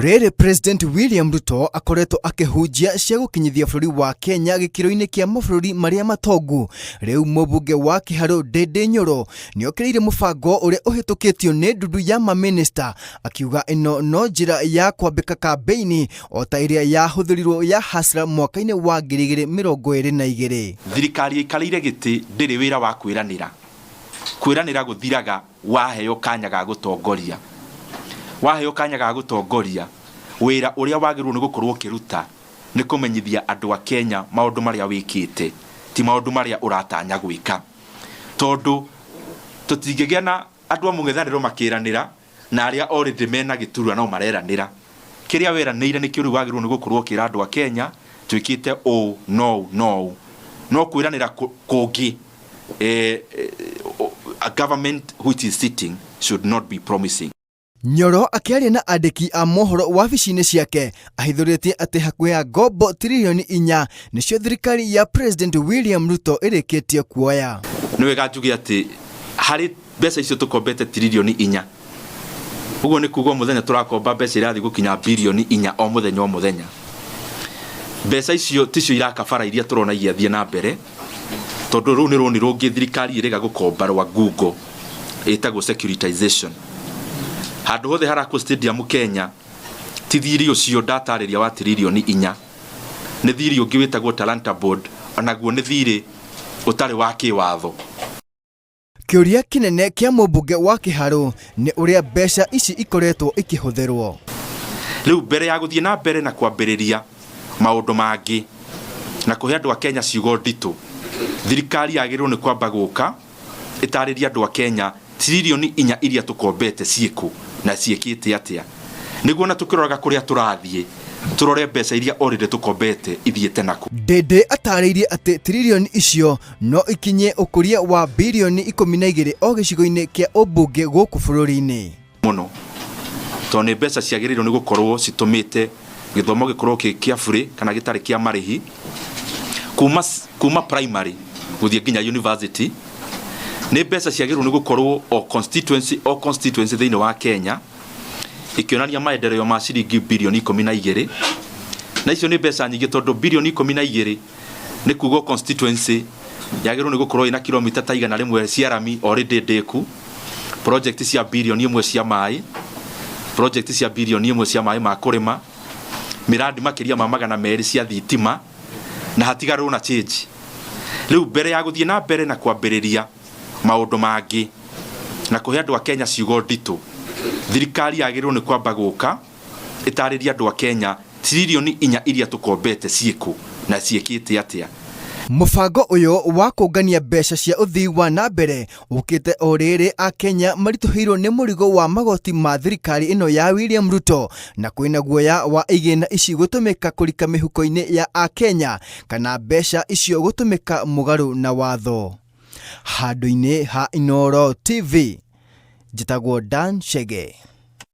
Rĩrĩ President William Ruto akoretwo akĩhunjia cia gũkinyithia bũrũri wa Kenya gĩkĩro-inĩ kĩa mabũrũri marĩa matongu, rĩu mũbunge wa Kĩharũ Ndindi Nyoro nĩokĩrĩire mũbango ũrĩa ũhĩtũkĩtio nĩ ndundu ya mamĩnĩsta, akiuga ĩno no njĩra ya kwambĩka kambĩini o ta ĩrĩa yahũthĩrirwo ya Hustler mwaka-inĩ wa 2022. Thirikari ĩikarĩire gĩtĩ ndĩrĩ wĩra wa kwĩranĩra. Kwĩranĩra gũthiraga waheo kanya ga gũtongoria. Waheo kanya ga gũtongoria, wĩra ũrĩa wagĩrĩirwo nĩ gũkorwo ũkĩruta nĩ kũmenyithia andũ a Kenya maũndũ marĩa wĩkĩte, ti maũndũ marĩa ũratanya gwĩka. Tondũ tũtingĩgĩa na andũ a mũng'ethanĩro makĩranĩra na arĩa already mena gĩturwa no mareranĩra. Kĩrĩa weranĩire nĩkĩo rĩu wagĩrĩirwo nĩ gũkorwo ũkĩra andũ a Kenya twĩkĩte ũũ na ũũ na ũũ. No kwĩranĩra kũngĩ, a government which is sitting should not be promising. Nyoro akĩaria na andĩki a mohoro wabici-inĩ ciake ahithũrĩtie atĩ hakuhĩ ya ngombo tiririoni 4 nĩcio thirikari ya President William Ruto ĩrĩkĩtie kuoya. Nĩ wega njuge atĩ harĩ mbeca icio tũkombete tiririoni 4, ũguo nĩ kuga o mũthenya tũrakomba mbeca irathiĩ gũkinya birioni 4 o mũthenya o mũthenya. Mbeca icio ticio iraka bara iria tũrona igĩathiĩ na mbere, tondũ rũu nĩ rũni rũngĩ thirikari ĩrĩga gũkomba rwa ngungo ĩtagwo securitization. Handũ hothe harakwo stadium Kenya ti thirĩ ũcio ndatarĩria wa tiririoni 4, nĩ thirĩ ũngĩ wĩtagwo Talanta Board, onaguo nĩ thirĩ ũtarĩ wa kĩwatho. Kĩũria kĩnene kĩa mũmbunge wa Kĩharũ nĩ ũrĩa mbeca ici ikoretwo ikĩhũthĩrwo. Rĩu mbere ya gũthiĩ na mbere na kwambĩrĩria maũndũ mangĩ na kũhe andũ a Kenya ciugo nditũ, thirikari yagĩrĩirwo nĩ kwamba gũka ĩtarĩrie andũ a Kenya tiririoni 4 iria tũkombete ciĩkũ na ciĩkĩte atĩa, nĩguo na tũkĩroraga kũrĩa tũrathiĩ tũrore mbeca iria already tũkombete ithiĩte nakũ. Ndindi atarĩirie atĩ tiririoni icio no ikinyie ũkũria wa birioni 12 o gĩcigo-inĩ kĩa ũmbunge gũkũ bũrũri-inĩ. Mũno tondũ nĩ mbeca ciagĩrĩirwo nĩ gũkorwo citũmĩte gĩthomo gĩkorwo kĩ kĩa burĩ kana gĩtarĩ kĩa marĩhi kuma primary gũthiĩ nginya university. Nĩ mbeca ciagĩrĩirwo nĩ gũkorwo o constituency o constituency thĩinĩ wa Kenya ikĩonania maendeleo ma ciringi birioni 12, na icio nĩ mbeca nyingĩ tondũ birioni 12 nĩ kuga constituency yagĩrĩirwo nĩ gũkorwo ĩna kilomita ta 100 cia rami already ndĩku, project cia birioni 1 cia maĩ, project cia birioni 1 cia maĩ ma kũrĩma, mĩrandi makĩria ma 200 cia thitima, na hatigarwo na change. Rĩu mbere ya gũthiĩ na mbere na kwambĩrĩria maũndũ mangĩ na kũhe andũ a Kenya ciugo nditũ, thirikari yagĩrĩirwo nĩ kwamba gũka ĩtarĩrie andũ a Kenya tiririoni 4 iria tũkombete ciĩkũ na ciĩkĩte atĩa. Mũbango ũyũ wa kũngania mbeca cia ũthii wa na mbere ũkĩte o rĩrĩ Akenya maritũhĩirwo nĩ mũrigo wa magoti ma thirikari ĩno ya William Ruto, na kwĩna guoya wa igĩna ici gũtũmĩka kũrika mĩhuko-inĩ ya Akenya kana mbeca icio gũtũmĩka mũgarũ na watho. Handũ-inĩ ha Inooro TV, njĩtagwo Dan Chege.